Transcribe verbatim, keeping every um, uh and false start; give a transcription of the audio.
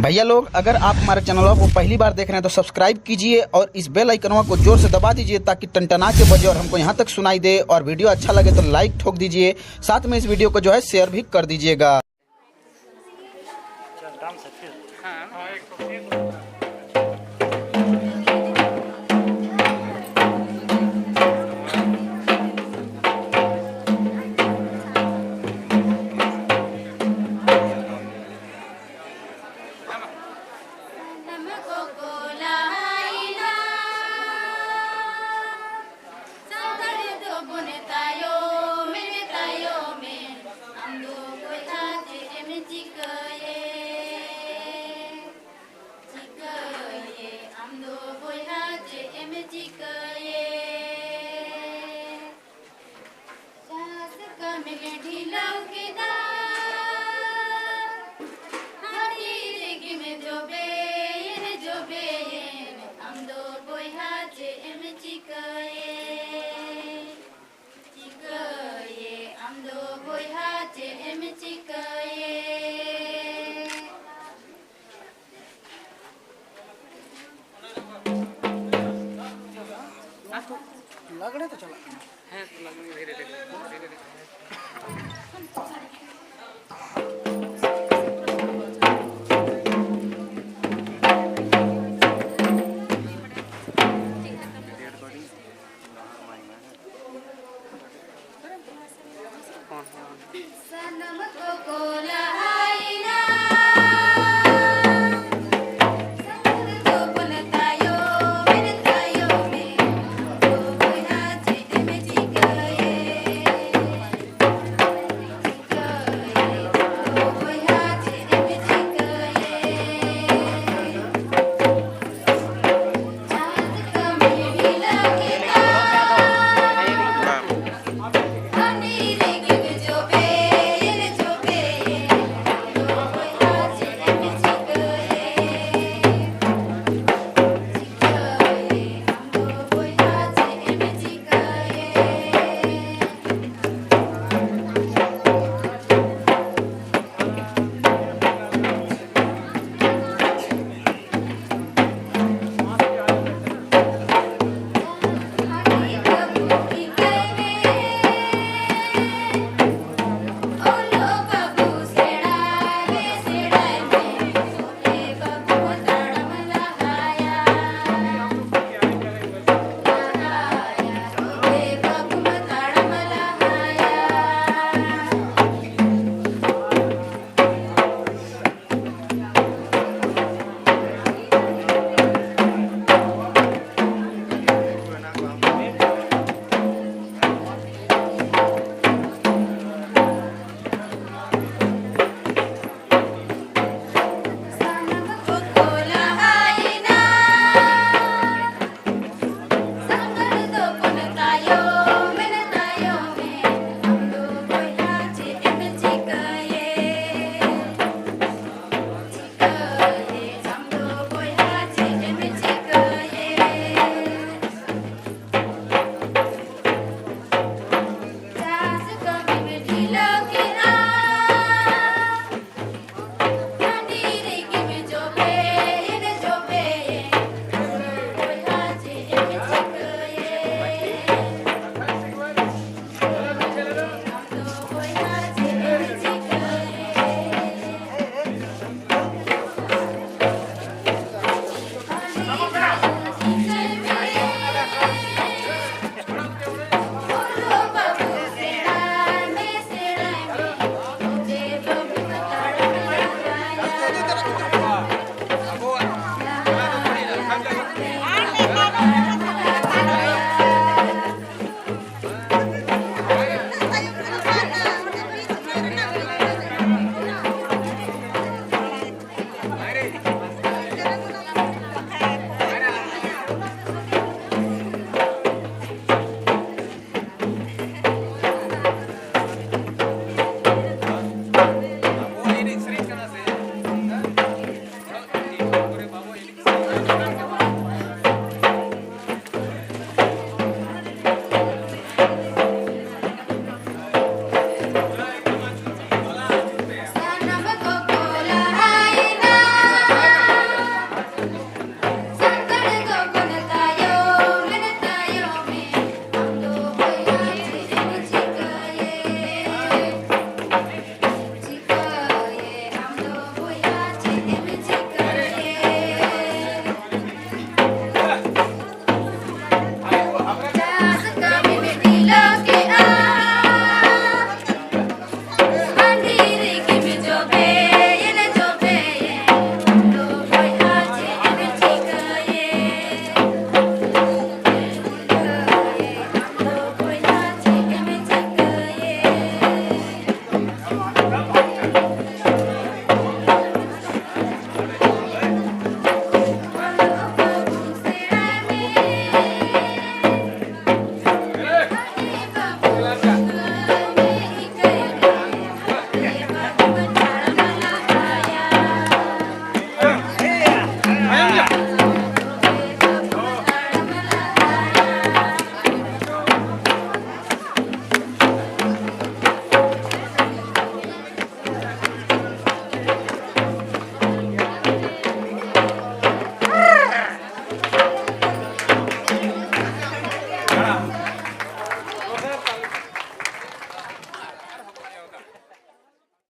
भैया लोग, अगर आप हमारे चैनलों को पहली बार देख रहे हैं तो सब्सक्राइब कीजिए और इस बेल आइकनवा को जोर से दबा दीजिए, ताकि टनटना के बजे और हमको यहाँ तक सुनाई दे। और वीडियो अच्छा लगे तो लाइक ठोक दीजिए, साथ में इस वीडियो को जो है शेयर भी कर दीजिएगा। ᱥᱟᱱᱟᱢ ᱠᱚᱠᱚ ᱞᱟᱦᱟᱭᱮᱱᱟ᱾ ᱥᱟᱱᱛᱟᱲ ᱫᱚᱵᱚᱱ ᱛᱟᱭᱚᱢᱮᱱ ᱛᱟᱭᱚᱢᱮᱱ᱾ ᱟᱢ ᱫᱚ ᱵᱚᱭᱦᱟ ᱪᱮᱫ ᱮᱢ ᱪᱤᱠᱟᱹᱭᱮ? ᱪᱤᱠᱟᱹᱭᱮ? ᱟᱢ ᱫᱚ ᱵᱚᱭᱦᱟ ᱪᱮᱫ ᱮᱢ ᱪᱤᱠᱟᱹᱭᱮ? ᱪᱟᱥ ᱠᱟᱹᱢᱤ ᱞᱮ ᱰᱷᱤᱞᱟᱹᱣ ᱠᱮᱫᱟ, ᱦᱟᱹᱴᱤ ᱨᱮᱜᱮᱢ ᱡᱚᱵᱮᱭᱮᱱ, ᱡᱚᱵᱮᱭᱮᱱ᱾ ᱟᱢ ᱫᱚ ᱵᱚᱭᱦᱟ ᱪᱮᱫ ᱮᱢ ᱪᱤᱠᱟᱹᱭᱮ? ᱪᱤᱠᱟᱹᱭᱮ? ᱟᱢ ᱫᱚ ᱵᱚᱭᱦᱟ ᱪᱮᱫ ᱮᱢ ᱪᱤᱠᱟᱹᱭᱮ? ᱞᱟᱜᱽᱲᱮ ᱛᱚ ᱪᱟᱞᱟᱜ ᱠᱟᱱᱟ᱾ ᱦᱮᱸ, ᱞᱟᱜᱽᱲᱮ ᱫᱷᱤᱨᱮ ᱫᱷᱤᱨᱮ, ᱫᱷᱤᱨᱮ ᱫᱷᱤᱨᱮ᱾